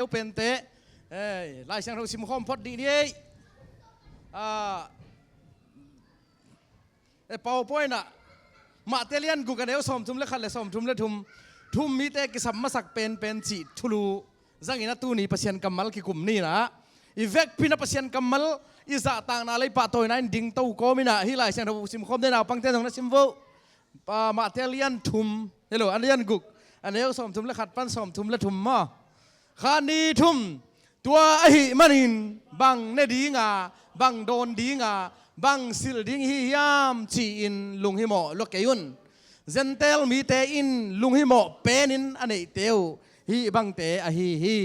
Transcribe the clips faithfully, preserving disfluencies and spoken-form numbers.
Deuh pente, eh, Lai Siangtho simkhawm phot dih ni ei. Ah, eh, PowerPoint ah Matthai lian guk a neu sawmthum le khat le sawmthum le thum, thu-um mite kisap masak penpen cih thulu zangin a tuni Pasian kammal kikum ni in ah, i vekpi in ah Pasian kammal i zahtakna le i pahtawina in dingto kawm in ah, hih Lai Siangtho simkhawm ding naupangte zong na sim vo. Pa, Matthai lian thum, hello, a lian guk, a neu sawmthum le khat pan sawmthum le thum maw. Kha ni thum, tua ahih manin bang ne ding a, bang dawn ding a, bang silh ding i hi hiam ci-in lunghimawh lua kei un. Gentail mite in lunghimawh penin a neihte uh hih bangte ahi hi.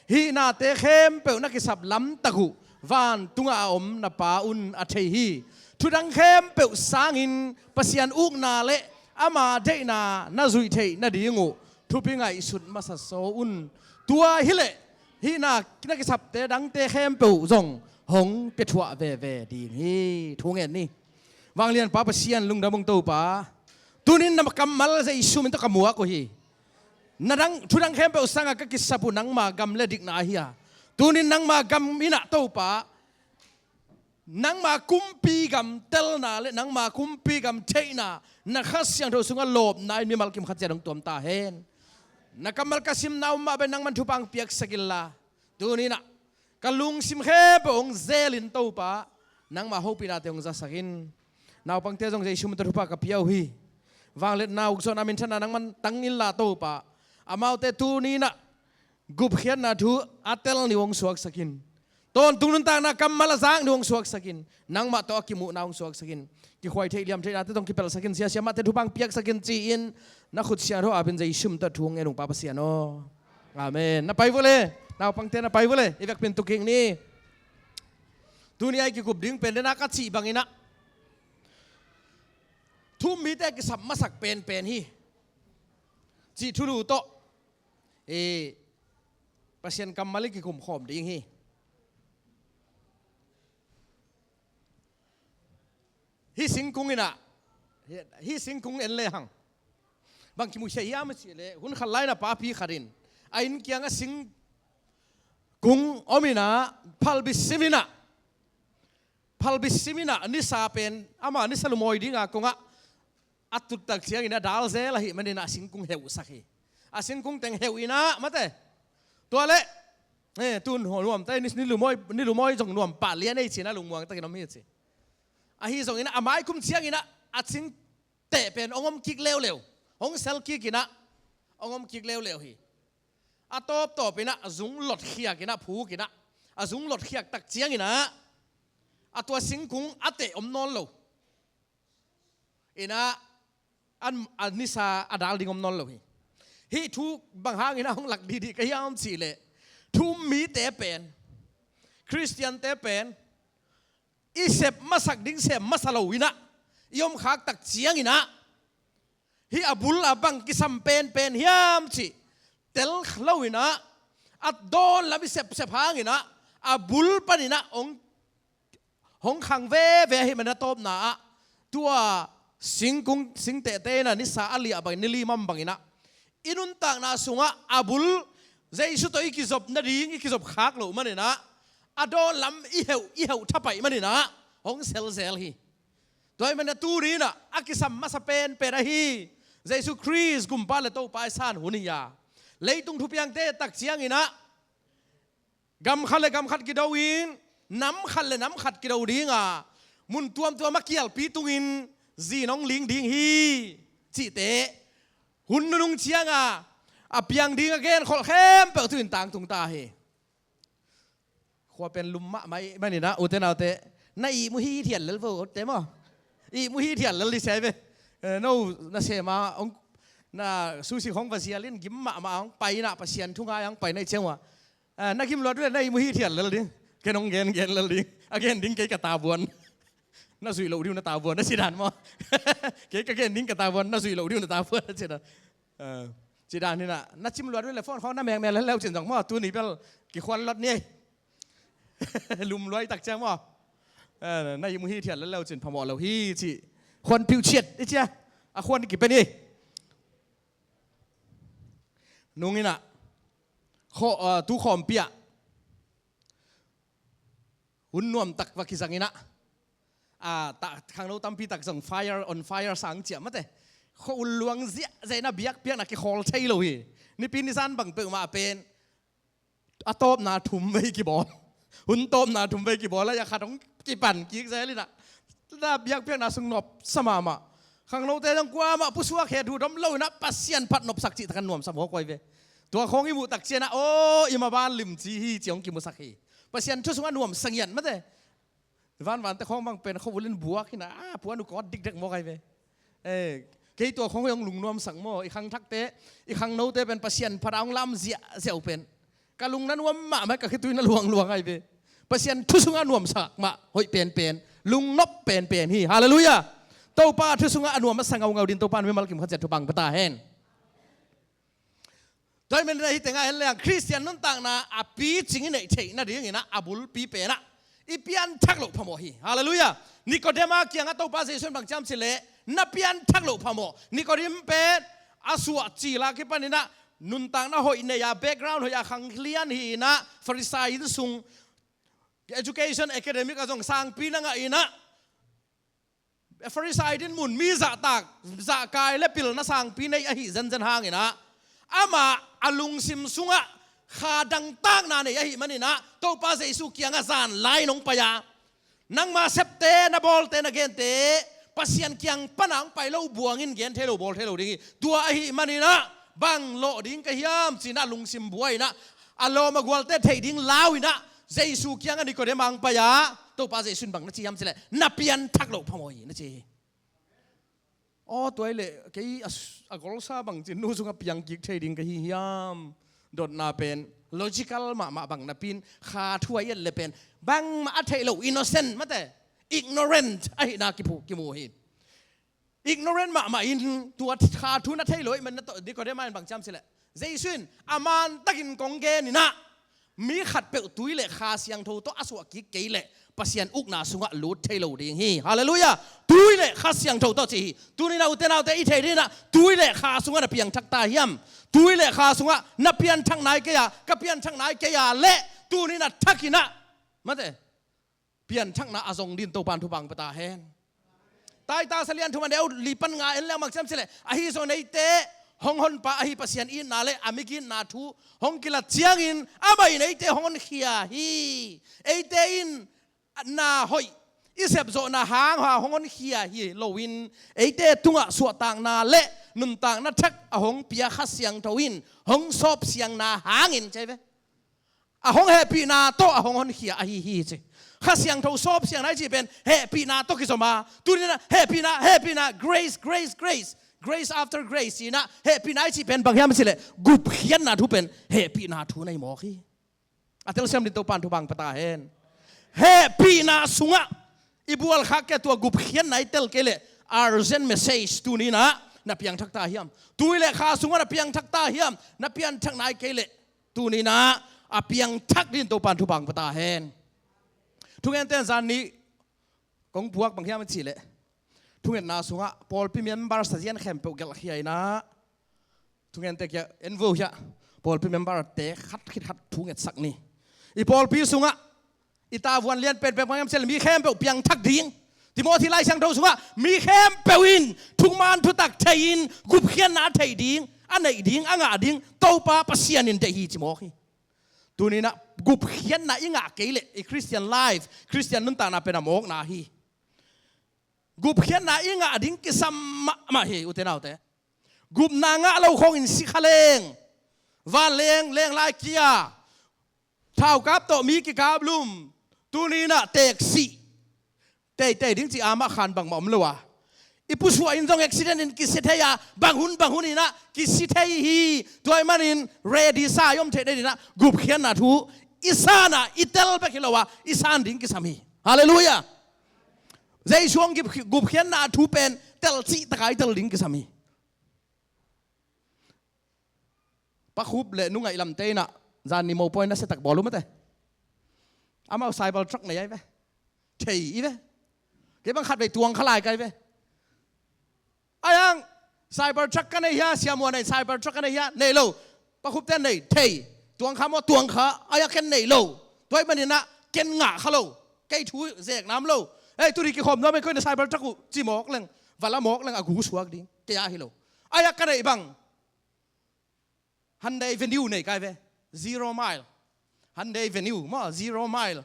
Hih nate khempeuh na kisap lamtak uh vantungah a om na Pa un a thei hi. Thudang khempeuh sangin Pasian ukna le ama deihna na zuih theih nading uh thupi ngaihsut masa saw un. Tua hileh hih na, na kisapte dangte khempeuh zong hong piathuah veve ding hi. Thu ngen ni. Vanglianpa Pasian, lungdam ung Topa. Tunin na kammal Jesu min tawh ka muak uh hi. Na dang, thudang khempeuh sangah ka kisap uh nangma gam le dikna ahi a, tunin nangma gam in ah Topa, nangma kumpi gam telna le nangma kumpi gam theihna, na Kha Siangtho sungah lawpna in mimal kim khat ciat hong tuam ta hen. Na kammal ka simna um mah bangin nangman thupha hong piaksak inla, tunin ah ka lungsim khempeuh hong zelin Topa, nangma hopihnate hong zasak in. Naupangte zong Jesu min tawh thupha ka pia uh hi. Vangliatna, ukzawhna, minthanna nangman tang inla Topa, amaute tunin ah gupkhiatna thu a tel ni uh hong suaksak in. Tawntung nuntakna kammal a zak ni uh hong suaksak in. Nangmah tawh a kimuhna hong suaksak in. Kikhuai theih liam theihnate zong kipelhsak in, siasia mahte thupha hong piaksak in ci-in na khut siangtho apin Jesu min tawh thu hong ngen ung Pa Pasian aw. Amen. Na pai vua le. Naupangte na pai vua le. I vekpi in tu kik ni. Tuni a i kikup ding pen den a ka cih bangin ah thu-um mite kisap masak penpen hi cih thulu tawh, eh, Pasian kammal i kikum khawm ding hi. Hih singkung in ah, hih singkung en lehang bang kimukhia hiam a cih leh, hun khat lai-in ah papi khat in a inn kiangah singkung om in ah, phalbi sim in ah, phalbi sim in ah nisa pen, ama nisa lumawi dinga kongah a tut tak ciangin a dal zel ahih manin ah singkung heuhsak hi. A singkung teng heuh in ah, mate, tua leh, eh, tun nuam ta, ni, ni lumawi, ni lumawi zong nuam pah lian ei ci-in a lungmuang takin om hi ci. Ahi zongin ah a maikum ciangin ah a singteh pen hong om kik leuleu, hong sel kik in ah hong om kik leuleu hi. A tawptawp in ah a zung lotkhiak in ah, phuk in ah, a zung lotkhiak tak ciangin ah a tua singkung a teh om nawn lo. In ah, an, a nisa a dal ding om nawn lo hi. Hih thu bang hangin a hong lak dihdih ka hiam cih leh, thu-um mite pen, Khristiante pen, i sep masak ding sep masa lo in ah i om khak tak ciangin ah, hih a bul ah bang kisam penpen hiam cih tel lo in ah, a dawn lam i sepsep hangin ah, a bul panin ah hong, hong khang veve ahih manin a tawpna ah tua singkung, singtehte in ah nisa a liah bangin, ni lim a om bangin ah i nuntakna sungah a bul Jesu tawh i kizop nading i kizop khak loh manin ah, a dawn lam i heuh, i heuh thapaih manin ah hong selzel hi. Tua ahih manin ah tuni in ah a kisam masa penpen ahi Jesu Khrist Gumpa le Topa i san hun hi a, leitung thupiangte tak ciangin ah gam khat le gam khat kido in, nam khat le nam khat kido ding a, mun tuamtuam a kialpi tungin zin hong ling ding hi cihte hun nunung ciang a a piang ding a genkholh khempeuh tu-in tangtung ta hi. Khua pen lum mahmah ahih manin ah, ute naute, na ihmu hithiat lel vo, ute maw. Ihmu hithiat lel di sia hi ve. Eh, no, na sem a, hong, na susi khong va zial in, gim mahmah hong pai in ah, Pasian thu ngai hong pai na hih ciang ua, ah, na gim luat uh leh na ihmu hithiat lel ding. Ken hong gen, gen lel ding. A gen ding kei ka tavuan. Na zuih loh ding uh na tavuan, na ci dan maw. Kei ka gen ding ka tavuan, na zuih loh ding uh na tavuan, na ci dan. Ah, ci dan hi in ah, na cim luat uh leh phone khawng na mekmek lel leu cin zong maw, tuni bel kikhuan lot ni ei. Lum luai tak ciang maw. Ah, na ihmu hithiat lel leu cin phamawh lo hi ci. Khuan piuh ciat i ci a, a khuan kipia ni ei. Nung in ah, Khaw, ah, tu khawmpi ah hun nuamtak va kizang in ah, ah, ta, khangno tampi tak zong fire, on fire sang ciah mate. Khua-ul luang ziahziah in ah biakpiakna kikhawl thei lo hi. Nipi ni zan bang peuhmah pen a tawpna thum vei kibawl. Hun tawpna thum vei kibawl a, a khat hong kipan kik zel in ah, na biakpiakna sung nopsa mahmah. Khangnote zong kuamah pusuak het, hu dom lo in ah Pasian phat nopsak cih takin nuamsa mawk uh hi ve. Tua khawng i muh tak ciangin ah, aw, i maban limci hi ci hong kimusak hi. Pasian thu sungah nuamsa ngiat mate. Vanvante khawng bang pen khua-ul in buak hi in ah, a, puan uh kawt dikdek mawk hi ve. Eh, kei tua khawng hong lungnuamsak maw, i khangthakte, i khangnote pen Pasian phat a hong lam ziahziah uh pen ka lung na nuam mahmah, ka khitui na luangluang hi ve. Pasian thu sungah nuamsak mah hoih penpen, lungnop penpen hi. Halleluiah. Topa thu sungah a nuam a sa ngaungau dingin Topa in mimal kim khat ciat thupha pia ta hen. Tua ahih manin ah hih tengah en leng Khristian nuntakna a picing i neih theih nadingin ah a bulpi pen ah i pianthak loh phamawh hi. Halleluiah. Nikodema kiangah Topa Jesu in bang ci hiam cih leh, na pianthak loh phamawh. Nikodem pen a suah cil a kipanin ah nuntakna hoih nei a, background hoih a khang lian hi in ah, Farisai innsung, education, academic a zong sangpi na ngah in ah, Farisai dinmun, mi zahtak, zahkai le pilna sangpi nei ahi zenzen hangin ah, amah a lungsim sungah kha dangtakna nei ahih manin ah Topa Jesu kiangah zan lai in hong pai a, nangma septe, na bawlte, na gente Pasian kiang pan a hong pai lo buang in gen thei lo, bawl thei lo ding hi. Tua ahih manin ah bang lawh ding ka hiam ci in ah lungsim buai in ah, a lawm a gualte theih ding lau in ah Jesu kiangah Nikodem hong pai a, Topa Jesu in bang na ci hiam cih leh, na pianthak loh phamawh hi, na ci hi. Aw, tua hi leh kei a, a golsa bangci nu sungah piang kik thei ding ka hi hiam? Dotna pen logical mahmah bang napi in, kha thu a i et leh pen bangmah a theih loh, innocent mate, ignorant ahihna kimu, kimu hi. Ignorant mahmah in tua kha thu na thei lo ahih manin ah, Nikodema in bang ci hiam cih leh, Jesu in a mantakin kong gen in ah, mi khatpeuh tui le Kha Siangtho tawh a suah kik kei leh Pasian ukna sungah lut thei lo ding hi. Halleluiah. Tui le Kha Siangtho tawh ci hi. Tuni in ah ute naute, i theih dingin ah tui le kha sungah na piangthak ta hiam? Tui le kha sungah na pianthak nai kei a, ka pianthak nai kei a leh tuni in ah thak in ah, mate, pianthakna a zong dingin Topa in thupha pia ta hen. Titus a lian thum a neu li pan nga en leng bang ci hiam cih leh, ahi zongin eite hong honpa ahi Pasian itna le a migitna thu hong kilat ciangin amah in eite hong honkhia hi. Eite in na hoih i sepzawhna hang hong honkhia hi loin, eite tungah suahtakna le nuntakna thak a hong pia Kha Siangtho in hong sawpsiangna hangin, ci hi ve. A hong hehpihna tawh a hong honkhia ahi hi ci. Kha Siangtho sawpsiangna i cih pen hehpihna tawh kizom a, tuni in ah hehpihna, hehpihna, grace, grace, grace, grace after grace ci in ah, hehpihna i cih pen bang hiam cih leh gupkhiatna thu pen hehpihna thu na hi mawk hi. A telsiam dingin Topa in thupha pia ta hen. Hehpihna sungah i bual khak kei a, tua gupkhiatna i tel kei leh, urgent message tuni in ah na piangthak ta hiam? Tui le kha sungah na piangthak ta hiam? Na pianthak nai kei leh tuni in ah a piangthak dingin Topa in thupha pia ta hen. Thungente in zan nih kong puak bang hiam cih leh, thungetna sungah pawlpi member sazian khempeuh gelhkhia in ah, thungente kiang en vo hiah, pawlpi member te khat khit khat thungetsak ni. I pawlpi sungah i tavuan lian penpen bang hiam cih leh mi khempeuh piangthak ding. Timothy Lai Siangtho sungah mi khempeuh in thuman thutak thei in gupkhiatna a theih ding, a neih ding, a ngah ding Topa Pasian in deih hi ci mawk hi. Tuni in ah gupkhiatna i ngah kei leh i Christian life, Christian nuntakna pen a mawkna hi. Gupkhiatna i ngah ding kisam mahmah hi, ute naute. Gupna ngah lo khawngin si kha leng, vanleng leng lai kia, thaukap tawh mi kikaplum, tuni in ah teeksi teitei ding cih a mah khan bangmah om lo a, i pusuah in zong accident in kisi thei a, bang hun bang hun in ah kisi thei hi. Tua ahih manin ready sa i om theih nadingin ah gupkhiatna thu i san a, i tel bek hi lo a, i san ding kisam hi. Halleluiah. Jesu hong gupkhiatna thu pen tel cihtak a i tel ding kisam hi. Pa Khup le Nu Ngaih Lamte in ah zan nih mopawi nasia tak bawl uh mate. Amau Cybertruck nei ahi ve. Thei hi ve. Kei bang khatvei tuang kha lai ka hi ve. Ahi hang Cybertruck ka nei hia, Sia Muan in Cybertruck ka nei hia? Nei lo. Pa Khupte nei, thei. Tuang kha maw, tuang kha, ai a ken nei lo. Tua ahih manin ah ken ngah kha lo. Kei thu zek nam lo. Ei, tuni kikhawm nuam ei, koi na cyber truck uh ci mawk leng, va la mawk leng a gu suak ding. Kei a hi lo. Ai a ka neih bang Hyundai Venue nei kai ve. Zero mile. Hyundai Venue maw, zero mile.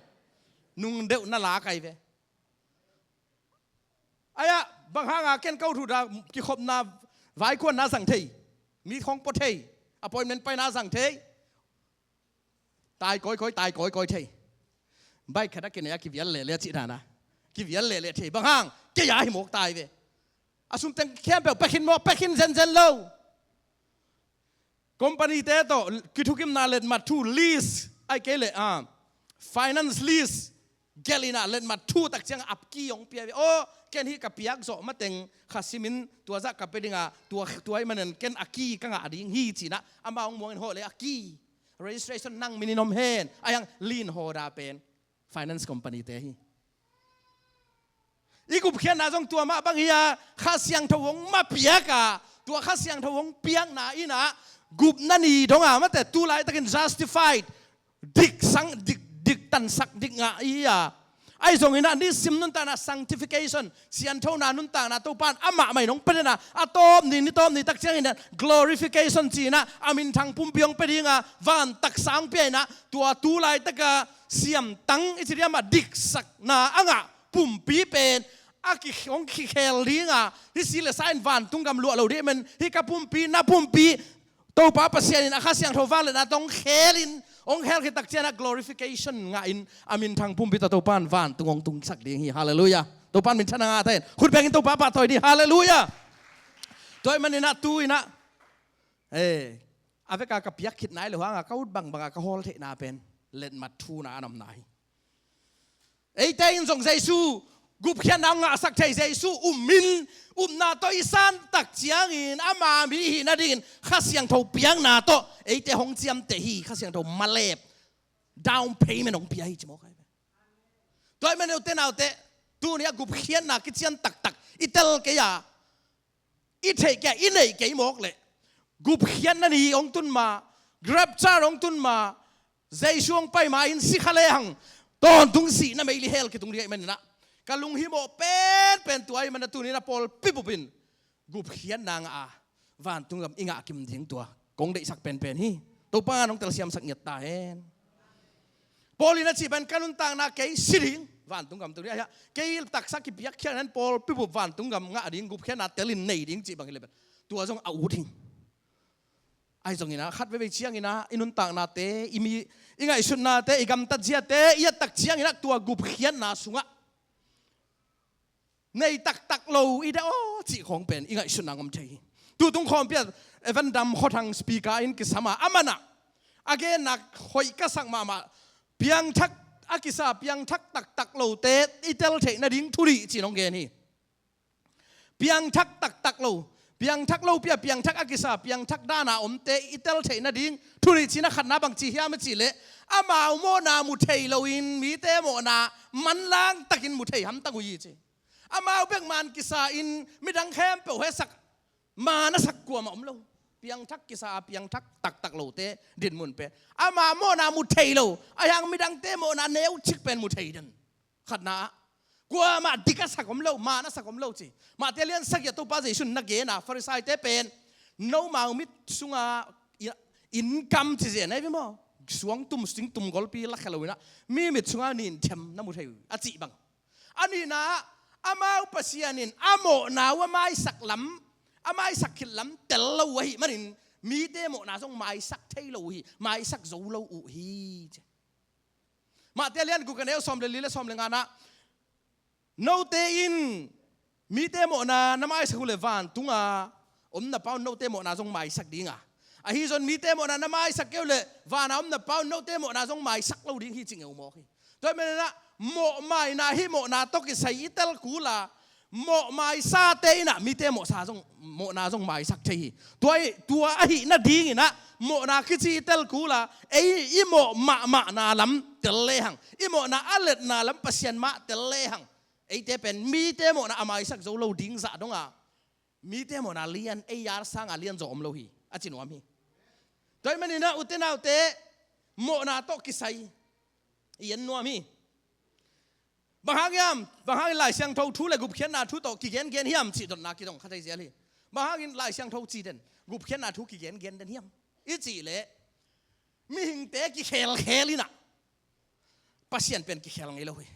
Nung deuh na la kai ve. Ai a, bang hanga ken ko thu da kikhopna, vaikuanna zang thei. Mi khong pua thei. Appointment paina zang thei. Tai kawikawi, tai kawikawi thei. Bike khat a kinei a kivial lehle a cih dana. Kivial lehle thei. Bang hang, kei a hi mawk tai ve. A sum teng khempeuh pia khin maw, pia khin zenzen lo. Company te tawh kithukimna letmat thu, lease, ai kei le, ah, finance lease. Gelh in ah letmat thu tak ciang a key hong pia ve. Aw, ken hih ka piak zawh mateng kha simin tua zah ka pia ding a, tua, tua ahih manin ken a key ka ngah ding hi ci-in ah, amah hong muang in hawh le a key. Registration nang min in om hen. Ai hang lien holder pen finance company te hi. I gupkhiatna zong tua mah bang hi a, Kha Siangtho hong ma piak a, tua Kha Siangtho hong piakna in ah gupna ni dong a, mate tu laitakin justified, diksang, dik, diktansak, dik ngah i hi a. Ahi zongin ah nisim nuntakna sanctification, sianthona nuntakna Topa in amah mah in hong pia den a, a tawp ni, ni tawp ni tak ciangin ah glorification ci-in ah a minthang pumpi hong pia ding a, van taksa hong pia in ah, tua tu laitaka siamtang i ci diam a, diksakna a ngah pumpi pen a ki, hong kikhel ding a, hih si le sa in vantung gam luah lo ding ahih manin, hih ka pumpi, na pumpi, Topa Pasian in a Kha Siangtho vangliatna tawh hong khel in, hong khel khit tak ciang ah glorification ngah in, a minthang pumpi tawh Topa in vantung hong tungsak ding hi. Halleluiah. Topa in minthanna ngah ta hen. Khut bengin Topa pahtawi ding. Halleluiah. Tua ahih manin ah tu-in ah, eh, a veka ka piak khit nai lo hanga ka ut bangbang a ka hawl theihna pen letmat thuna a namna hi. Eite in zong Jesu gupkhiatna hong ngahsak thei, Jesu um in, upna tawh i san tak ciangin ama mi i hih nadingin Kha Siangtho piakna tawh eite hong ciamteh hi. Kha Siangtho malep, down payment hong pia hi ci mawk hi. Tua ahih manin ute naute, tuni a gupkhiatna kician taktak i tel kei a, i theih kei a, i neih kei mawk leh, gupkhiatna ni hong tun ma, rapture hong tun ma, Jesu hong pai ma in si kha lehang, tawntung sihna meili hell kitung ding ahih manin ah, ka lunghimawh penpen tua ahih manin ah tuni-in ah pawlpi bup in gupkhiatna ngah a, vantung gam i ngah kim ding tua kong deihsak penpen hi. Topa in hong telsiamsak ngiat ta hen. Paul in a cih pen ka nuntakna kei si ding, vantung gam tung ding, ahi a, kei taksa kipiakkhiat hen, pawlpi bup vantung gam ngah ding, gupkhiatna tel in nei ding cih bang hi le pen tua zong a ut hi. Ahi zongin ah khat veivei ciangin ah i nuntaknate, i mi, i ngaihsutnate, i gamtat ziate i et tak ciangin ah tua gupkhiatna sungah nei taktak lo i de aw cih khawng pen i ngaihsutna ngam thei hi. Tutung khawmpi ah Evan Dam Khua Thang speaker in kisam a, aman ah a genna hoih ka sak mahmah. Piangthak a kisa, piangthak taktak lote i tel theih nading thu nih ci-in hong gen hi. Piangthak taktak lo, piangthak lopi a piangthak a kisa, piangthak dana omte i tel theih nading thu nih ci-in a khatna bang ci hiam a cih leh, amau mawhna mu thei loin mite mawhna manlang takin mu thei hamtang uh hi ci. Amau bek man kisa in midang khempeuh hehsak, man a sak kuamah om lo. Piangthak kisa a piangthak taktak lote dinmun pen ama mawhna mu thei lo, ahi hang midangte mawhna neucik pen mu thei den. Khatna ah kuamah dik a sak om lo, man a sak om lo ci. Matthai lian sagih ah Topa Jesu in na gen a, Farisaite pen, nomau mit sunga i-, income ci zen ahi ve maw, suang tum, sing tum golpi lakhia lo in ah mi mit sunga nin them na mu thei uh a cih bang. A nihna ah amau Pasian in a mawhna uh a maisak lam, a maisak khit lam tel lo uh ahih manin mite mawhna zong maisak thei lo uh hi, maisak zo lo uh hi ci. Matthai lian guk a neu sawm le li le sawm le nga-na ah, note in mite mawhna na maisak uh leh vantunga om na Pa un note mawhna zong maisak ding a, ahi zong mite mawhna na maisak kei uh leh vana om na Pa un note mawhna zong maisak lo ding hi ci ngeu mawk hi. Tua ahih manin ah mawhmaina hih mawhna tawh kisai i tel kul a, mawhmaisate in ah mite mawhsa zong, mawhna zong maisak thei hi. Tua, tua ahih nadingin ah mawhna kici i tel kul a, ei i mawh mahmahna lam tel lehang, i mawhna a letna lam Pasian mah tel lehang, eite pen mite mawhna a maisak zo lo ding zah dong a, mite mawhna lian, ei yar sanga lian zaw om lo hi, a ci nuam hi. Tua ahih manin ah ute naute, Mawhna tawh kisai i en nuam hi. Bang hang hiam, bang hangin Lai Siangtho thu le gupkhiatna thu tawh kigengen hiam cih dotna kidong kha thei zel hi. Bang hangin Lai Siangtho ci den, gupkhiatna thu kigengen den hiam i cih leh, mihingte kikhelkhel inah Pasian pen kikhel ngei lo hi.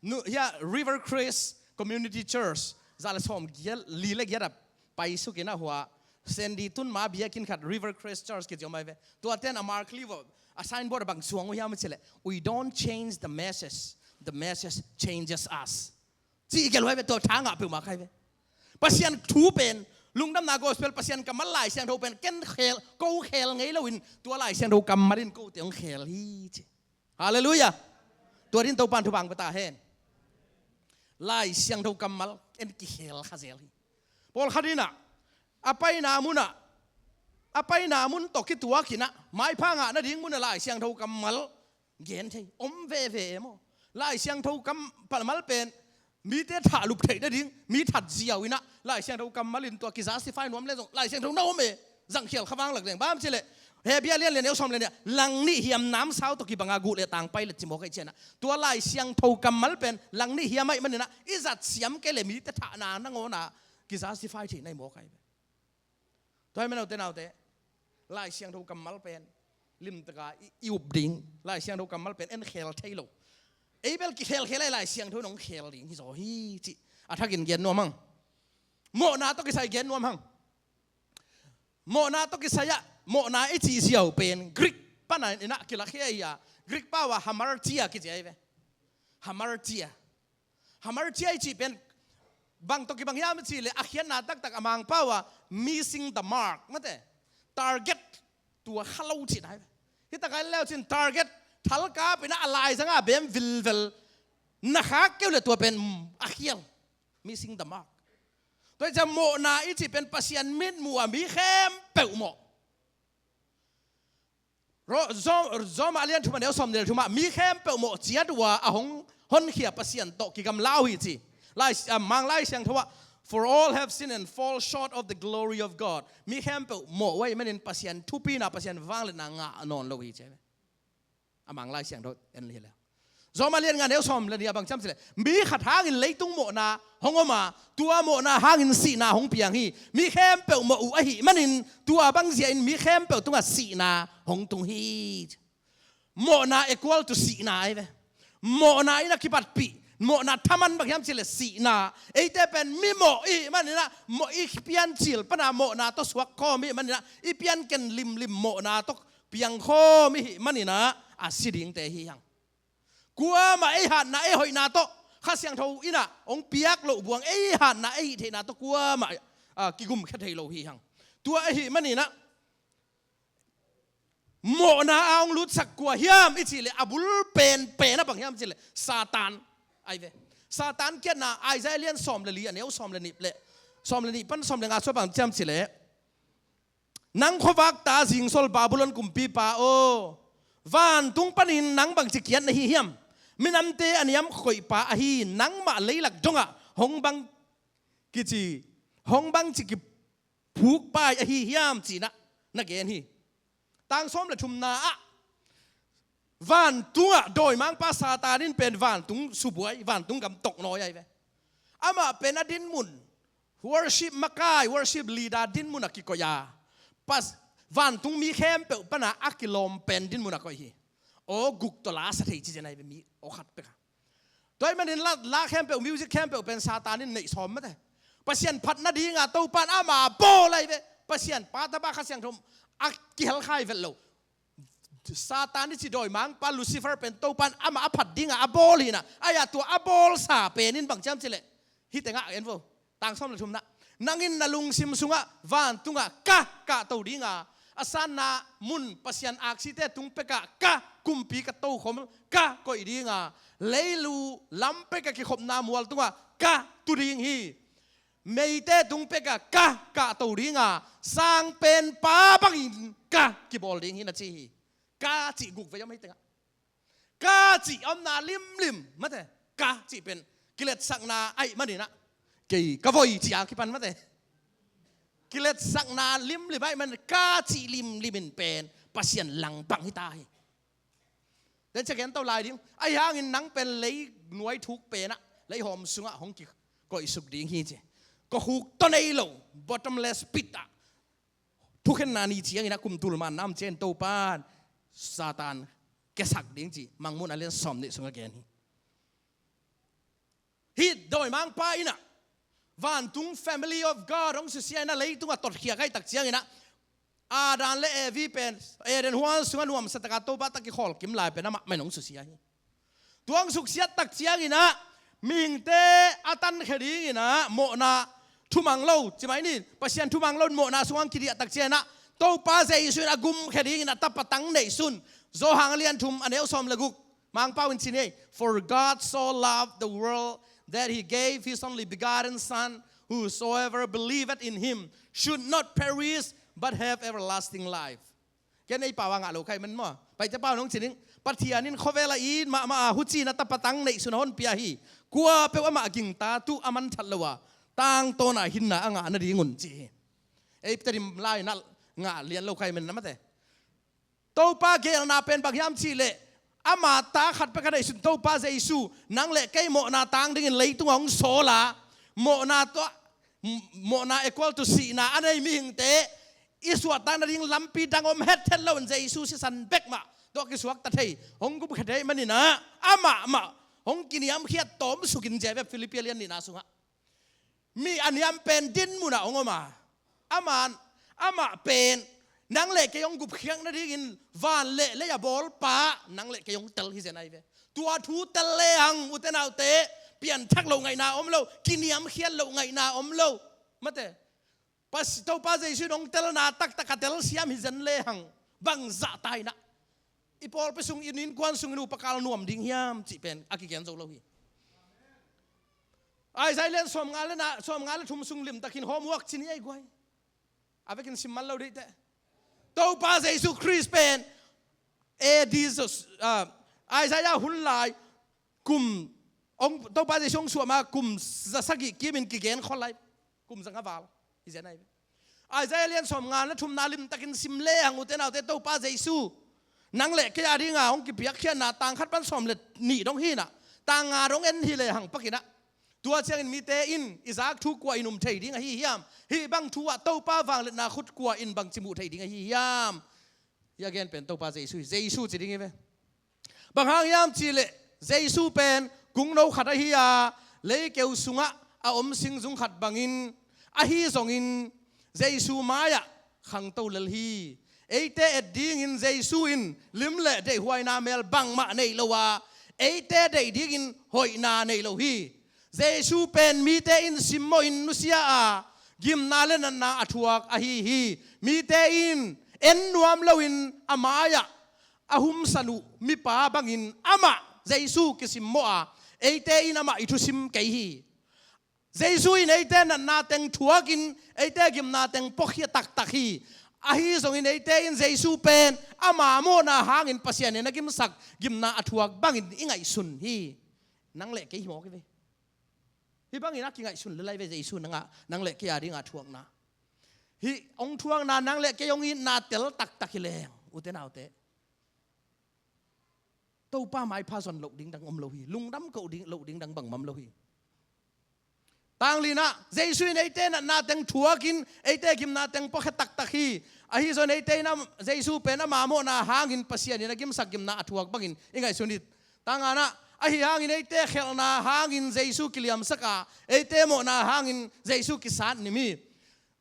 Nu, hia River Crest Community Church, za le sawm giat, li le giat a paisuk inah hua Sandy tun ma biakinn khat River Crest Church kici om ai ve. Tuaten a mark li vawh a signboard a bang suang uh hiam a cih leh, "We don't change the message, the message changes us." Ci i gelh uh ai ve, tua tha ngah peuhmah kha ai ve. Pasian thu pen, lungdamna gospel, Pasian kammal Lai Siangtho pen ken khel, ko khel ngei loin tua Lai Siangtho kammal in kote hong khel hi ci. Halleluiah. Tua din Topan thupha pia ta hen. Lai Siangtho kammal en kikhel kha zel hi. Pawlkhat inah a paina munah, a paina mun tawh kituak inah maipha ngah nading munah Lai Siangtho kammal gen thei om veve e maw? Lai Siangtho kammal pen mite thahlup theih nading, mi that ziau inah Lai Siangtho kammal in tua ki-justify nuam le zong Lai Siangtho na om e. Zangkhial kha vang lak leng bang hiam cih leh, Hebru a lian li a neu sawm le nih ah, langnih hiam namsau tawh kibanga guh le tang pai le ci mawk ahih ciangin ah, tua Lai Siangtho kammal pen langnih hiam ahih manin ah i zat siam kei le mite thahna nangawn ah ki-justify theihna hi mawk ahi ve. Tua hi manin ute naute, Lai Siangtho kammal pen limtaka i, i up ding, Lai Siangtho kammal pen en khel thei lo. Ei bel kikhelkhel a, Lai Siangtho in hong khel ding hi zaw hi cih a thakin gen nuam hang. Mawhna tawh kisai gen nuam hang. Mawhna tawh kisai ah, mawhna i cih ziau pen Greek pana in ah kilakhia hi a, Greek pau ah hamartia kici ahi ve. Hamartia. Hamartia i cih pen bang tawh kibang hiam i cih leh a khiatna taktak a Mangpau ah missing the mark, mate. Target tua kha lo cihna ahi ve. Hi tak a en le uh cin target thalkap in ah a laizang ah bem vilvel na khak kei uh leh tua pen a khial. Missing the mark. Tua hi ciang mawhna i cih pen Pasian mitmuh ah mi khempeuh mawh. Ro-, Zo-, Roma a lian thum a neu sawm le thum ah mi khempeuh mawh ciat uh a hong honkhia Pasian tawh kigamla uh hi ci. Lai, ah, Mang Lai Siangtho ah, "For all have sinned and fall short of the glory of God." Mi khempeuh mawh uh ahih manin Pasian thupina, Pasian vangliatna ngah nawn lo hi ci. A Mang Lai Siangtho en le hi leh, Roma lian nga neu sawm le nih ah bang ci hiam cih leh, mi khat hangin leitung mawhna hong om a, tua mawhna hangin sihna hong piang hi. Mi khempeuh mawh uh ahih manin tua bang zia in mi khempeuh tungah sihna hong tung hi. Mawhna equal to sihna ahi ve. Mawhna in a kipatpih, mawhna thaman bang hiam cih leh sihna. Eite pen mi mawh i hih manin ah, mawh i piancil pana mawhna tawh suak khawm i hih manin ah, i pianken limlim mawhna tawh piang khawm i hih manin ah, a si dingte hi hang. Kuamah ei hatna ei hoihna tawh Kha Siangtho in ah hong piak loh buang, ei hatna ei hih theihna tawh kuamah, ah, kigumkhia thei lo hi hang. Tua ahih manin ah mawhna a hong lutsak kua hiam i cih leh, a bul penpen ah bang hiam cih leh Satan ahi ve. Satan kiatna Isaiah lian sawm le li a neu sawm le nih le, sawm le nih pan sawm le nga sung ah bang ci hiam cih leh, "Nang khuavak ta zingsol Babylon kumpipa aw, vantung panin nang bangci kiat na hi hiam? Minamte a niam koihpa ahi nangmah leilak dongah hong bang kici, hong bangci kiphukpa ahi hiam?" ci-in ah na gen hi. Tang sawm le thumna ah, vantungah dawimangpa Satan in pen vantung subuai, vantung gam toknawi ahi ve. Amah pen a dinmun, worship makai, worship leader dinmun a kikoih a, pas, vantung mi khempeuh pana a kilawm pen dinmun a koih hi. Aw guk tawh la sa thei ci zen ahi ve, mi aw khat pek a. Tua ahih manin la, la khempeuh, music khempeuh pen Satan in neih sawm mate. Pasian phat nadinga Topan amah a bawl ahi ve. Pasian Pa, Tapa, Kha Siangtho a kihel kha hi vet lo. Satan i ci dawimangpa Lucifer pen Topan amah a phat dinga a bawl hi-in ah, ahi a tua a bawlsa pen in bang ci hiam cih leh, hih tengah en vo. Tang sawm le thumna, "Nang in na lungsim sungah vantungah ka kahto dinga, a sanna mun Pasian aksite tung pekah ka kumpi ka tokhom ka koih dinga, leilu lam pekah kikhopna mual tungah ka tu ding hi. Meite tung pekah ka kahto dinga, sangpenpa bangin ka kibawl ding hi," na ci hi. Ka cih guk vei om hih tengah. Ka cih omna limlim, mate. Ka cih pen kiletsakna ahih manin ah, kei ka voi cih a kipan, mate. Kiletsakna limlim ahih manin ka cih limlim in pen Pasian lang bang hi ta hi. Tua ciang gen to lai ding. Ahi hangin nang pen lei nuai thuk penah, lei hawm sungah hong kikoihsuk ding hi ci. Kawkhuk tawh nei lo, bottomless pit ah thukhenna ni ciangin a kum tul man nam ciangin Topa in Satan kiasak ding ci Mangmuhna lian sawm nih sungah gen hi. Hih dawimangpa in ah vantung family of God hong susia in ah leitungah totkhia kha i tak ciangin ah Adam le Evi pen Eden huan sungah nuamsa taka Topa tawh kikhawl kim lai pen amah mah in hong susia hi. Tua hong suksiat tak ciangin ah mihingte a tankhia dingin ah mawhna thumang lo, ci mai ni, Pasian thumang lo in mawhna sungah hong kidiah tak ciangin ah Topa Jesu in a gumkhia dingin a tapa tang neihsun. Johan a lian thum a neu sawm le guk. Mangpau in ci ni, "For God so loved the world that he gave his only begotten Son, whosoever believeth in him should not perish but have everlasting life." Ken ei pau a ngah lo khai man maw. Paite pau nong ci ning, Pathian in khuavel a it mahmah a, huci in a tapa tang neihsun a hon pia hi. Kua peuh amah gingta tuh a manthat lo a, tangtawn a hinna a ngah nadingun ci hi. Ei Tedim lai in ah ngah lian lo khai man na mate. Topa geelna pen bang hiam cih leh, ama ta khat pek a neihsun Topa Jesu, nang le kei mawhna tang dingin leitungah hong sawl a, mawhna tawh, mawhna equal to sihna a nei mihingte i suahtak nading lampi dang om hethet lo in Jesu sisan bek mah tawh kisuakta thei, hong gumkhia thei manin ah amah mah hong kiniamkhiat tawmsukin, ci ve Filippi lian nihna sungah. Mi a niam pen din munah hong om a, amah, amah pen nang le kei hong gupkhiat nadingin van le lei a bawlpa, nang le kei hong tel hi zen ahi ve. Tua thu tel lehang, ute naute, pianthak loh ngaihna om lo, kiniamkhiat loh ngaihna om lo. Mate, Pas-, Topa Jesu in hong telna taktak a telsiam hi zen lehang, bangzah ta in ah i pawlpi sung, i innkuan sung, i nupa kal nuam ding hiam cih pen a kigen zo lo hi. Isaiah lian sawmnga le na, sawmnga le thum sung limtakin homework ci ni ei guai. A vekin sim man lo dih teh. Topa Jesu Khrist pen A D, ah, Isaiah hun lai kum, hong, Topa Jesu hong suahma kum za sagih kimin kigen khol lai. Kum za nga val hi zen ahi ve. Isaiah lian sawmnga le thumna limtakin sim lehang, ute naute, Topa Jesu nang le kei a dinga hong kipiakkhiatna tang khat pan sawm le nih dong hi in ah, tang nga dong en hi lehang pakin ah, tua ciangin mite in i zak thu kua in um thei ding ahi hiam? Hih bang thu ah Topa vangliatna khut kua in bangci muh thei ding ahi hiam? Hih a gen pen Topa Jesu hi. Jesu ci ding hi ve. Bang hang hiam cih leh Jesu pen kungno khat ahi a, leikeu sungah a om singzung khat bangin, ahi zongin Jesu mai-ah khangto lel hi. Eite et dingin Jesu in lim le deihhuaina mel bangmah nei lo a, eite deih dingin hoihna nei lo hi. Jesu pen mite in simmawhin nusia a, gimna le natna a thuak ahi hi. Mite in en nuam loin a mai-ah a humsan uh mipa bangin amah Jesu kisimmawh a, eite in amah i thusim kei hi. Jesu in eite natna teng thuakin eite gimna teng puakhia taktak hi. Ahi zongin eite in Jesu pen ama mawhna hangin Pasian in a gimsak gimna a thuak bangin i ngaihsun hi. Nang le kei hi mawk hi ve. Hih bangin a kingaihsun lel ahi ve Jesu nang a, nang le kei a dinga thuakna. Hih hong thuakna nang le kei hong itna tel taktak hi leng, ute naute, Topa maipha zon loh ding dang om lo hi. Lungdam koh ding, loh ding dang bangmah om lo hi. Tang lina, Jesu in eite natna teng thuakin eite gimna teng puakhia taktak hi. Ahi zongin eite in am-, Jesu pen ama mawhna hangin Pasian in a gimsak gimna a thuak bangin i ngaihsun hi. Tang ngana, ahi hangin eite khelhna hangin Jesu kiliamsak a, eite mawhna hangin Jesu kisat nim hi.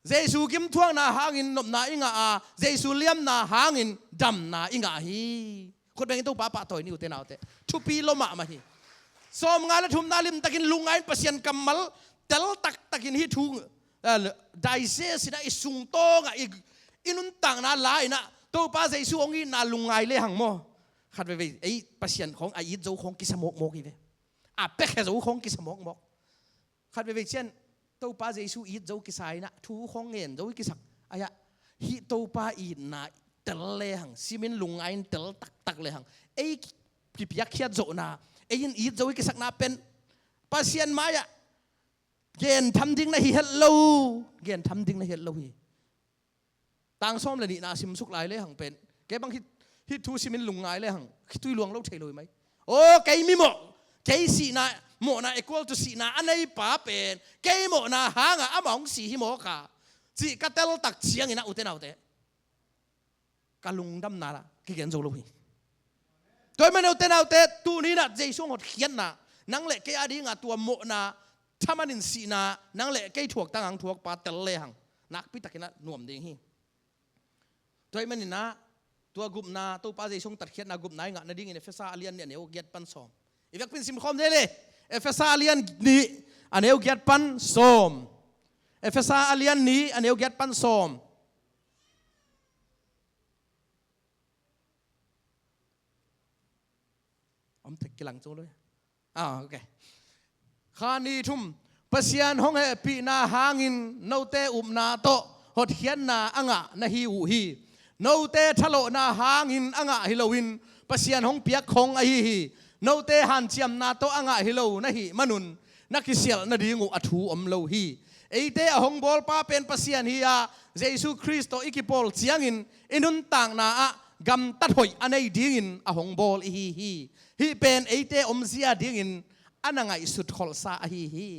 Jesu gimthuakna hangin nopna i ngah a, Jesu liamna hangin damna i ngah hi. Khut bengin Topa pahtawi ni, ute naute. Thupi lua mahmah hi. Sawmnga le thumna limtakin lungngai-in Pasian kammal tel taktakin hih thu, eh, digest in a, i sungtawng a, i, i nuntakna la in a, Topa Jesu hong itna lungngai lehang maw, khat veivei ei Pasian khawng a it zo khawng kisa mawkmawk hi ve. A piakhia zo khawng kisa mawkmawk. Khat veivei ciang Topa Jesu it zo kisa in a, thu khawng ngen zo i kisak. Ahi a, hih Topa itna tel lehang, simin lungngai-in tel taktak lehang, ei kipiakkhiat zawhna, ei in it zo i kisakna pen Pasian mai-ah gentham ding na hi het lo. Gentham ding na hi het lo hi. Tang sawm le nihna simsuk lai lehang pen Kei bang hih, hih thu simin lungngai le hang, khitui luang lo thei lo hi mai. Aw, kei mimawh, kei sihna, mawhna equal to sihna a nei pa pen, kei mawhna hangah amah hong si hi mawk a, cih ka tel tak ciangin ah, ute naute, ka lungdamna lah kigen zo lo hi. Tua ahih manin ute naute, tuni-in ah Jesu hong hotkhiatna, nang le kei a dingah tua mawhna, thamanin sihna, nang le kei thuak tangah hong thuak pa tel le hang, nakpi takin ah nuam ding hi. Tua ahih manin ah, tua gupna, Topa Jesu hong tatkhiatna gupna i ngah nadingin Efesa a lian nih a neu giat pan sawm. I vekpi-in simkhawm dih le. Efesa a lian nih a neu giat pan sawm. Efesa a lian nih a neu giat pan sawm. Om thek kilang cu lo. Ah, ok. Kha ni thum. Pasian hong hehpihna hangin note upna tawh hotkhiatna a ngah na hi uh hi. Note thalawhna hangin a ngah hi loin Pasian hong piak khong ahi hi. Note hanciamna tawh a ngah hi lo na hih manun na kisialh nading uh a thu om lo hi. Eite a hong bawlpa pen Pasian hi-a, Jesu Khrist tawh i kipawl ciangin i nuntakna ah gamtat hoih a nei dingin a hong bawl i hi hi. Hih pen eite omzia dingin a na ngaihsut kholhsa ahi hi.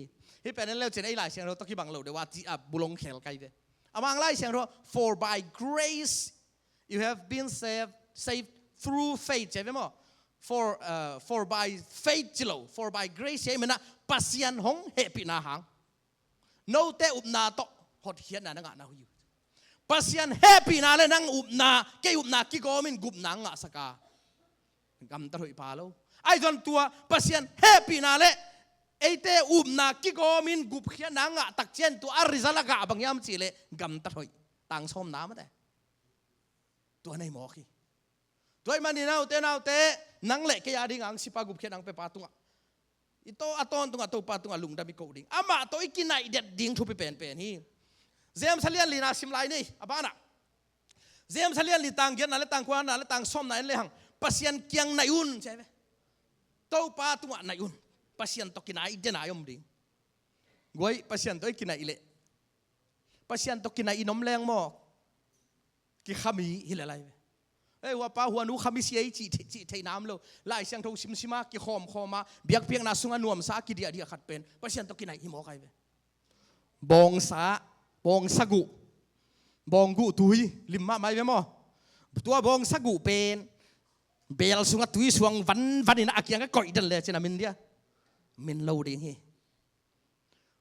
Hih pen en leucin ei Lai Siangtho tawh kibang lo deuh a, ci a bulong khel kai ve. A Mang Lai Siangtho, "For by grace you have been saved, saved through faith," ci ve maw? For, uh, "For by faith," ci lo, "For by grace," ci a, i mena Pasian hong hehpihna hang note upna tawh hotkhiatna na ngah na hi uh. Pasian hehpihna le nang upna, kei upna kigawmin gupna ngahsak a, gamtat hoih pha lo. Ahi zongin tua Pasian hehpihna le eite upna kigawmin gupkhiatna ngah tak ciang tua a result a gah bang hiam cih leh gamtat hoih, tang sawmna mate. Tua nei mawk hi. Tua ahih manin ah, ute naute, nang le kei a dingah hong sipa gupkhiatna hong piapa tungah, i taw a tawntungah Topa tungah lungdam i ko ding, amah tawh i kinaih det ding thupi penpen hi. James a lian lina sim lai ni, a banah. James a lian li tang giatna le tang kuana le tang sawmna en le hang, "Pasian kiang naih un," ci ve. Topa tungah naih un. Pasian tawh kinaih den a i om ding. Guai, Pasian tawh i kinaih leh, Pasian tawh kinaih i om leng maw, kikhami hi lel lai ve. Ei, hua pa hua nu khami si ei cih thei, cih theihna om lo. Lai Siangtho simsim a, kikhawmkhawm a, biakpiakna sungah nuamsa a kidiahdiah khat pen Pasian tawh kinaih hi mawk ai ve. Bawngsa, bawngsa guh, bawng guh tui lim mahmah ai ve maw. Tua bawngsa guh pen beel sungah tui suang vanvan in a kiangah koih den lecin a min dia, min lo ding hi.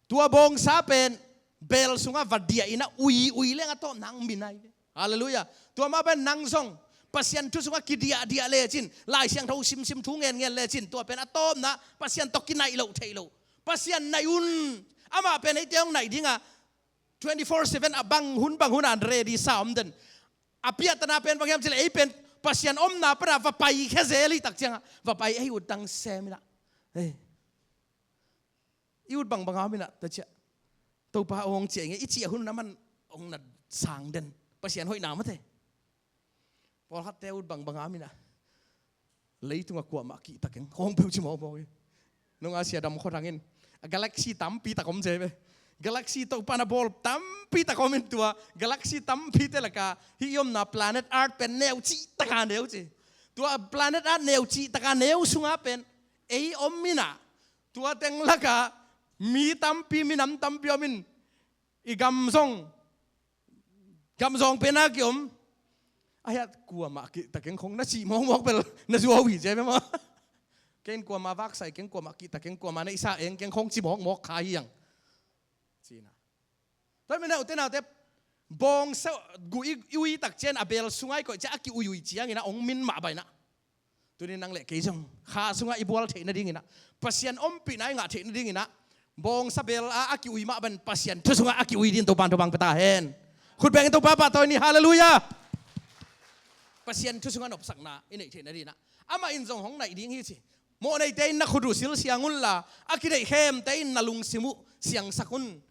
Tua bawngsa pen beel sungah va diah in a ui ui leng a tawpna hong min ai ve. Halleluiah. Tua mah pen nang zong Pasian thu sungah kidiahdiah lecin, Lai Siangtho simsim, thu ngenngen lecin, tua pen a tawpna Pasian tawh kinaih loh theih loh. Pasian naih un. Amah pen eite hong naih dingah twenty-four seven a bang hun bang hun a ready sa om den. A piahtana pen bang hiam cih leh ei pen Pasian omna pana va paikhia zel i tak ciangah, va pai ei ut dang sem in a, ei, i ut bangbang a om in a, ta ciah, Topa aw hong ciah ing e, i cih a hun na man hong na sang den. Pasian hoihna mate. Pawlkhatte ut bangbang a om in a, leitungah kuamah kihta keng, hong peuh ci mawkmawk hi. Nunga sia dam khuathang in, a galaxy tampi tak om ci ve. Galaxy Topa na bawl tampi tak om in, tua galaxy tampite lakah hih i omna planet Earth pen neu cih taka neu ci. Tua planet Earth neu cih taka neu sunga pen ei om in a, tua teng lakah mi tampi, minam tampi om in, i gam zong, gam zawng pen a kiom. A hiat kuamah kihta keng khong na cih mawkmawk bel na zuau hi ci ve maw. Ken kuamah vaksai keng, kuamah kihta keng, kuamah neihsa eng keng khong ci mawkmawk kha hi ang. Cina. Tua ahih manin a, ute naute, bawngsa guh i, i ui tak ciang a beel sungah i koih ciang a ki-uiui ciangin a hong min mah baih in a. Tuni nang le kei zong kha sungah i bual theih nadingin a, Pasian ompihna i ngah theih nadingin a, bawngsa beel a a ki-ui mah bangin Pasian thu sungah a ki-ui dingin Topa'n thupha pia ta hen. Khut bengin Topa pahtawi ni, halleluiah. Pasian thu sungah nopsakna i neih theih nadingin a, amah in zong hong naih ding hi ci. Mawhneite in na khut uh silsiang unla, a kineihkhemte in na lungsim uh siangsak un.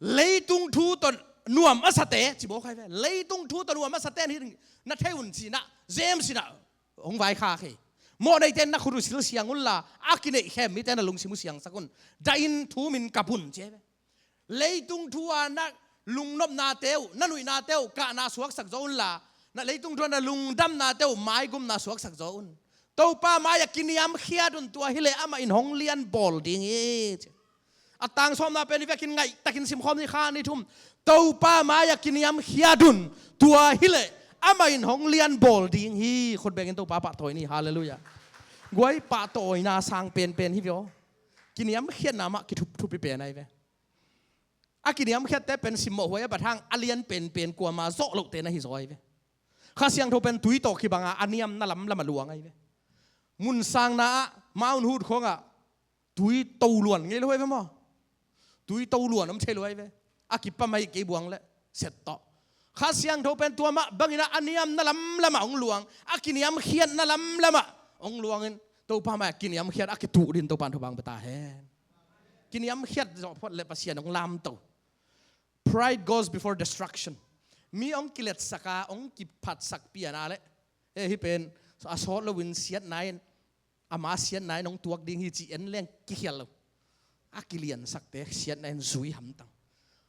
Leitung thu tawh nuam a sate, ci mawk ai ve. Leitung thu tawh nuam a sate in hi na thei un ci-in a, James in a hong vaikhak hi. Mawhneite in na khut uh silsiang unla, a kineihkhem mite na lungsim uh siangsak un. Dah in, thum in, kap un ci ai ve. Leitung thu-a na lungnopnate uh, na nuihnate uh kahna suaksak zo unla, Na leitung tungah na lungdamnate uh maigumna suaksak zaw un. Topa mai-ah kiniamkhiat un, tua hileh amah in hong lianbawl ding hi, ci. A tang sawmna pen i vekin ngaihtakin simkhawm ni, kha ni thum. Topa mai-ah kiniamkhiat un, tua hileh amah in hong lianbawl ding hi. Khut bengin Topa pahtawi ni. Halleluiah. Guai, pahtawina sang penpen hi ve aw. Kiniamkhiatna mah kithupthup hi pen ahi ve. A kiniamkhiatte pen simmawh huai a bat hang a lian penpen kuama zawh lohte na hi zaw ahi ve. Kha Siangtho pen tui tawh kibanga a niamna lamlam a luang ahi ve. Mun sangna ah, Mount Hood khawngah tui to luan ngei lo ahi ve maw. Tui to luan om thei lo ahi ve. A kipam ahi kei buang leh set tawh. Kha Siangtho pen tua mah bangin a niamna lamlam ah hong luang, a kiniamkhiatna lamlam ah hong luangin, Topa mai-ah kiniamkhiat a kituh dingin Topa'n thupha hong pia ta hen. Kiniamkhiat zawh phot leh Pasian hong lamto. Pride goes before destruction. Mi hong kiletsak a, hong kiphatsak pian a leh, e, hih pen a sawt loin siatna in, ama siatna in hong tuak ding hi ci en leng kikhial lo. A kiliansakte siatna in zui hamtang.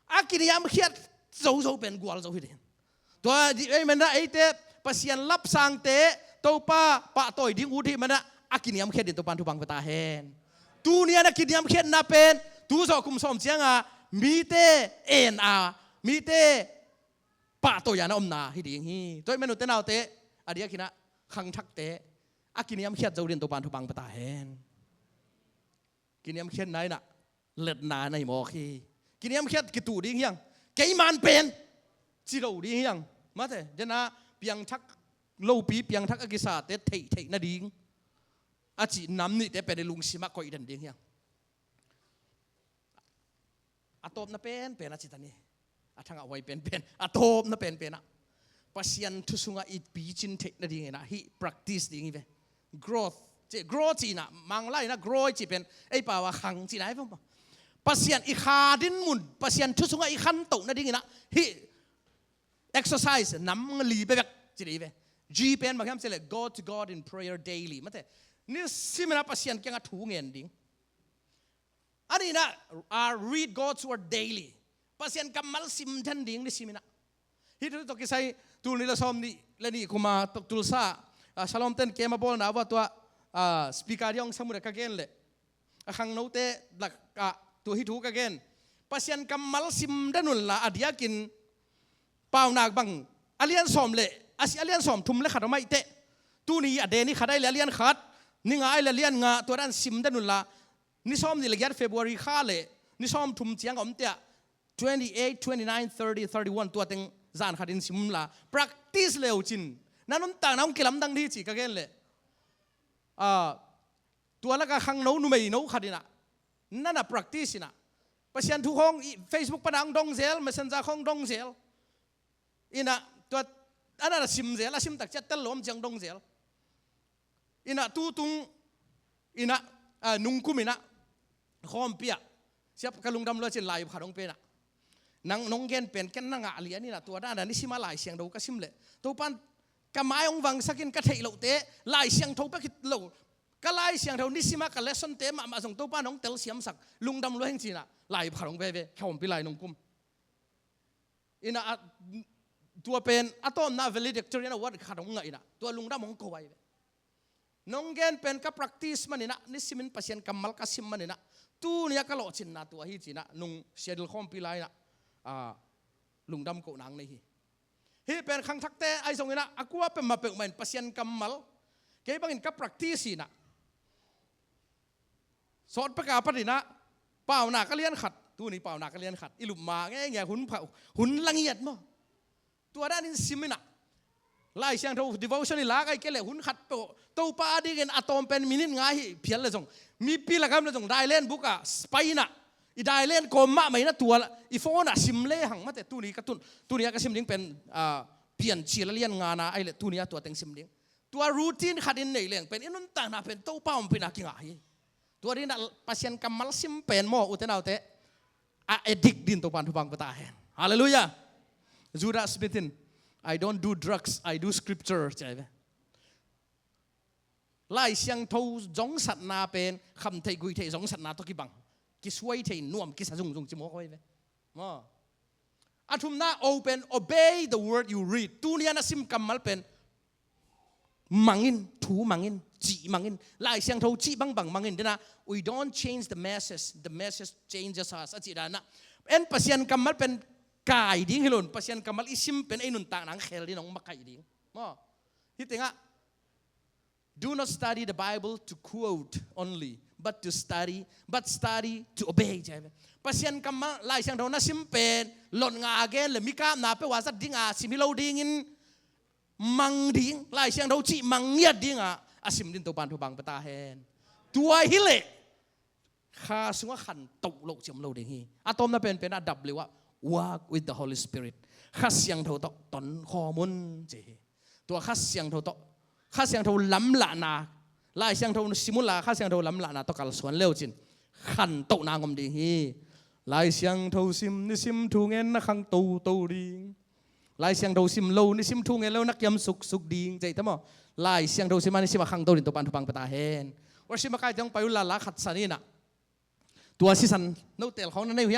A kiniamkhiat zozo pen gualzo hi ding. Tua di, ei, manah eite Pasian lapsangte Topa pahtawi ding ut hi manah a kiniamkhiat dingin Topa'n thupha hong pia ta hen. Tuni-a na kiniamkhiatna pen tu zawh kum sawm cianga mite en a, mite pahtawi a na omna hi ding hi. Tua ahih manin ute naute, a diakin ah khangthakte a kiniamkhiat zo dingin Topa'n thupha hong pia ta hen. Kiniamkhiatna in ah letna na hi mawk hi. Kiniamkhiat kituh ding hi hang. Keiman pen ci lo ding hi hang. Mate, den a piangthak lopi, piangthak a kisate theihtheih nading a cih nam nihte pen i lungsim ah koih den ding hi hang. A tawpna penpen a ci ta ni. A thangah huai penpen, a tawpna penpen ah Pasian thu sungah i picin theih nadingin ah hih practice ding hi ve. Growth, ci, grow cihna, Manglai in ah grow i cih pen ei pau ah khang cihna hi ve maw. Pasian i kha ding mun, Pasian thu sungah i khantoh nadingin ah hih exercise nam li bekbek ci ding hi ve. G pen bang hiam cih leh go to God in prayer daily. Mate, nisimin ah Pasian kiangah thu ngen ding. A nihna, uh, read God's word daily. Pasian kammal sim den ding nisimin ah. Hih thu tawh kisai tul nih leh sawmnih leh nih kum a Tulsa, ah, Shalom ten camp a bawlna uah tua, ah, speaker ding hong sam uh leh ka gen leh, a khangnote lakah tua hih thu ka gen. Pasian kammal sim den unla a diakin Paunak bang a lian sawm leh, a si a lian sawmthum leh khat om ahih teh, tuni a den ni khat ahih leh a lian khat, ni nga ahih leh a lian nga, tua dan sim den unla. Ni sawmnih leh giat February kha leh ni sawmthum ciang a om teh, twenty-eight, twenty-nine, thirty, thirty-one, tua teng zan khatin sim unla practice le uh cin na nuntakna hong kilamdang ding hi ci ka gen leh, ah, tua lakah khangno numei no khat in ah, na na practice in ah, Pasian thu khawng i Facebook pan ah hong dong zel, Messenger khawng dong zel. In ah tua a na na sim zel, a sim tak ciang tel lo om ciang dong zel. In ah tutung in ah, ah, nungkum in ah khawmpi ah, siap ka lungdam lua cin lai khat hong pen ah, nang nong gen pen ken na ngah lian in ah, tua dan a nisim a Lai Siangtho ka sim leh Topa'n ka mai hong vangsak in, ka theih lohte Lai Siangtho bek hi lo, ka Lai Siangtho nisim a ka lesson-te mahmah zong Topa'n hong telsiamsak, lungdam lua hing ci-in ah lai khat hong pe ve, khawmpi lai nungkum. In ah, a, tua pen a tawpna valedictorian award khat hong ngah in ah, tua lungdam hong ko ahi ve. Nong gen pen ka practice manin ah, nisimin Pasian kammal ka sim manin ah, tuni a ka lawhcinna tua hi ci-in ah, nung Seattle khawmpi lai in ah, ah, lungdam kohna hong nei hi. Hih pen khangthakte ahi zongin ah, a kua peuhmah peuhmah in Pasian kammal kei bangin ka practice hi in ah, sawt pek a pat in ah, Paunak a lian khat, tuni Paunak a lian khat i lup ma ngeingei, hun pha, hun la ngiat maw. Tua danin sim in ah, Lai Siangtho devotion i lak ahih kei leh hun khat peuh, Topa a dingin a tawm pen minute nga hi phial leh zong, mipi lakah om leh zong dailen buk ah pai in ah, i dailen kawm mahmah in ah, tua i phone ah sim lehang, mate, tuni ka tun, tuni a ka sim ding pen, ah, Piancil a lian ngana ahih leh tuni a tua teng sim ding. Tua routine khatin nei leng pen i nuntakna pen Topa ompihna kingah hi. Tua dingin ah Pasian kammal sim pen maw, ute naute, a addict dingin Topa'n thupha hong pia ta hen. Halleluiah. Judah Smith in, "I don't do drugs, I do scripture," ci ahi ve. Lai Siangtho zongsatna pen khamtheih guihtheih zongsatna tawh kibang, kisuai thei, nuam kisa zungzung ci mawk ahi ve. Maw. A thumna, open, obey the word you read. Tuni a na sim kammal pen mangin, thu mangin, cih mangin, Lai Siangtho cih bangbang mangin. Dena, we don't change the message, the message changes us, a cih dana. En Pasian kammal pen kai ding hi lo in, Pasian kammal i sim pen ei nuntakna hong khel ding, hong makaih ding. Maw? Hih tengah, do not study the Bible to quote only, but to study, but study to obey. Pasian kammal Lai Siangtho na sim pen lotnga a gen le mikapna peuh a zat dinga sim hi lo dingin, mang ding, Lai Siangtho cih mang ngiat dinga a sim ding Topan thupha pia ta hen. Tua hi leh Kha sungah khantoh loh ci om lo ding hi. A tawpna penpen a W ah, walk with the Holy Spirit. Kha Siangtho tawh tonkhawm un ci hi. Tua Kha Siangtho tawh, Kha Siangtho lamlahna, Lai Siangtho sim unla Kha Siangtho lamlahna tawh kalsuan le uh cin khantohna hong om ding hi. Lai Siangtho sim, nisim thu ngen na khang toto ding. Lai Siangtho sim lo, nisim thu ngen lo na kiam suksuk ding, ci ta maw. Lai Siangtho sim a nisim a khangto ding Topan thupha pia ta hen. Worship makaite hong pai unla, la khat san in ah, tua sisan no tel khawng na nei uh hia?